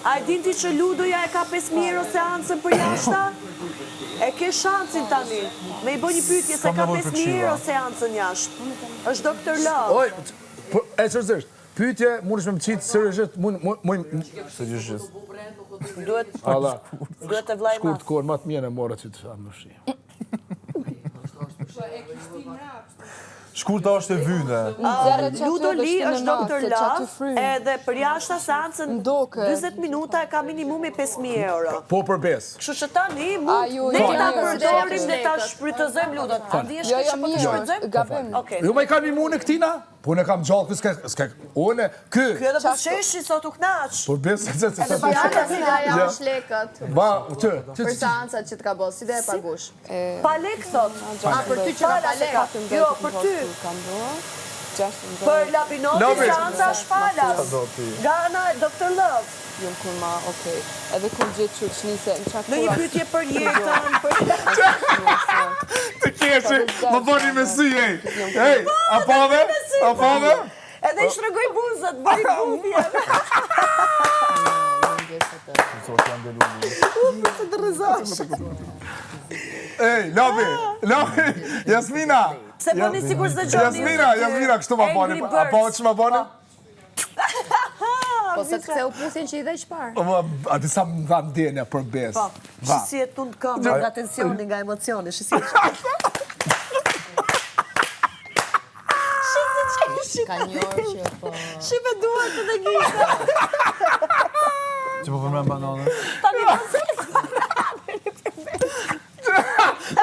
A e din ti që Ludoja e ka 5.000 euro seancën për jashta? E ke shansin tani. Me i bo një pyetje se ka 5.000 euro seancën jashtë. Është Dr. Love. Oj, po, e seriozisht. Pyetje, mundesh me më qitë seriozisht, mund mund seriozisht. Duhet Alla. Duhet të vllai Shkurt kohën më të mirë e morë që të më shi. Shkurta është e vyne. Ludo Li është Dr. Love, edhe për jashta seancën 20 minuta e ka minimumi 5.000 euro. Po për besë. Kështu që tani mund jo, ne jo, ta jo, përdorim dhe ta shfrytëzojmë Ludon. A ndihesh Jo, keq jo, që po të mirë, shfrytëzojmë? gabim. Okej. Jo, ma i kanë imune këtina? Po unë e kam gjallë, ky s'ka, s'ka, unë, ky. Ky edhe po qeshi sot u knaq. Po besë, se, se, se, se, Si do ja japësh lekët Ba, që, që, për seancat që të ka bo, si do e pagush? Pa lek thot. A për ty që ka pa Falas e lek? ka. Jo, për ty. Për Labinotin Labi. seanca është falas. Nga ana e Dr. Love. Jom kur ma, okej. Edhe kur gjithë që që nise, në qatë Në një pyetje për jetën, për Të keshi, më bëni me sy, ej. Ej, a pave? A pave? Edhe i shtrëngoi buzët, bëri bufje. Të të rrëzosh. Ej, Labi, Labi, Jasmina. Pse bëni sikur s'dëgjoni ju Jasmina, të dy? Jasmina, kështu ma bëni. Angry A Birds. pave që ma bëni? Po se të ktheu puthjen që i dhe qëparë. Po, A di sa më dha ndjenja për besë. Po, Va. shi si e tund këmbën nga tensioni, nga emocioni, shi si e Shi si qeshi. Ka një orë që po... Shi me duart edhe gishta. Që po përmend banane? Tani po se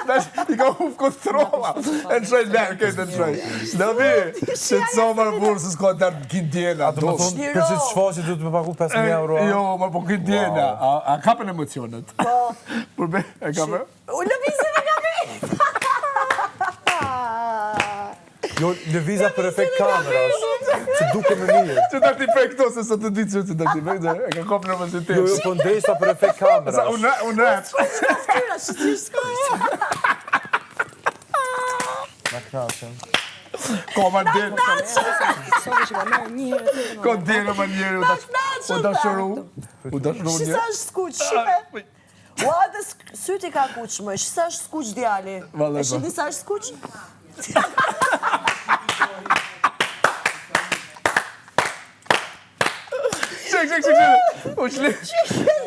Tash i ka hup kontrolla. E në shoj lërë, këtë e në shoj. Labi, që të sa marrë burë, se s'ka tërë të kindjena. Do të thonë, për që të shfaqe duhet me pagu 5.000 euro. a? Jo, më po kindjena. A, a kapen emocionet? Po. Për be, e kapen? U lëvizi me gabi. Jo, lëviza për efekt kamerash, që duke më mirë. Që do t'i prej këto, se sot të ditë që që do t'i prej, e ka kopë nervozitet. Jo, jo, po ndrejsa për efekt Sa, kamerash. unë, unë, Fytyra, shi si është skuq. Na knaqen. ka ma ndjenë, Sovi që ma merë një herë tjetër. ka ndjenë ma njeri, u dash- u dashuru, u dashuru Shi një. sa është skuq, shife. Ua, edhe sk- syti ka kuq më, shi sa është skuq djali. Vallahi E po. shihni sa është skuq? Qek, qek, qek, qek. U shli.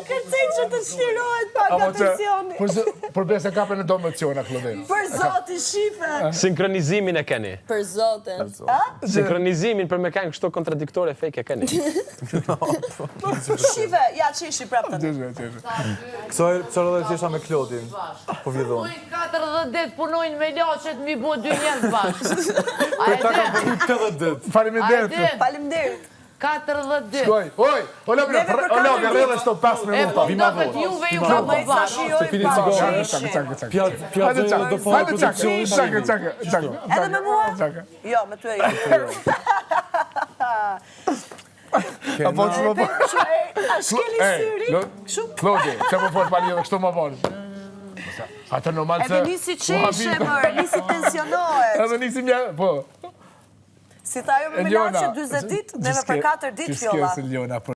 Kërcej që të çlirohet pak nga Apo që, tensioni. për, zë- për besë e kapen në do emociona, Klodin. Për zoti, shife. Sinkronizimin e keni. Për zotin. Sinkronizimin për me kanë kështu kontradiktore fake e keni. Shife, ja qeshi prapë tani. Qeshe, qeshe. Kësaj kësaj edhe thjesha me Klodin. Po vjedhon. Punojnë 40 ditë, punojnë me laqet mi bo dy njerëz bashkë. A e Ta kam din? punu 80 ditë. A e Faleminderit. din? Faleminderit. 40 ditë. Shkoj, oj, o Labi, Neve për o Labi, katër rrjedhë shto 5 E minuta. po ndoket juve ju ka Ma bo i sa bashkë. shijojmë pini pa cigare. qeshi. Çaka, çaka, Pja, pja Hajde do çaka, do po hajde çaka, produksionin çaka, çaka, çaka. Edhe me mua? Çaka. Jo, me ty e jo. A po që më po? A shkeli syri? Kështu? Klodi, që po fort pa lidhje, kështu më vonë. Atë normal se... Edhe nisi qeshe, mërë, nisi tensionohet. Edhe nisi mja, po. Si tha jo me Eliona, melaçe 40 ditë, neve për 4 ditë Që fjolla. s'ke se Eliona, për...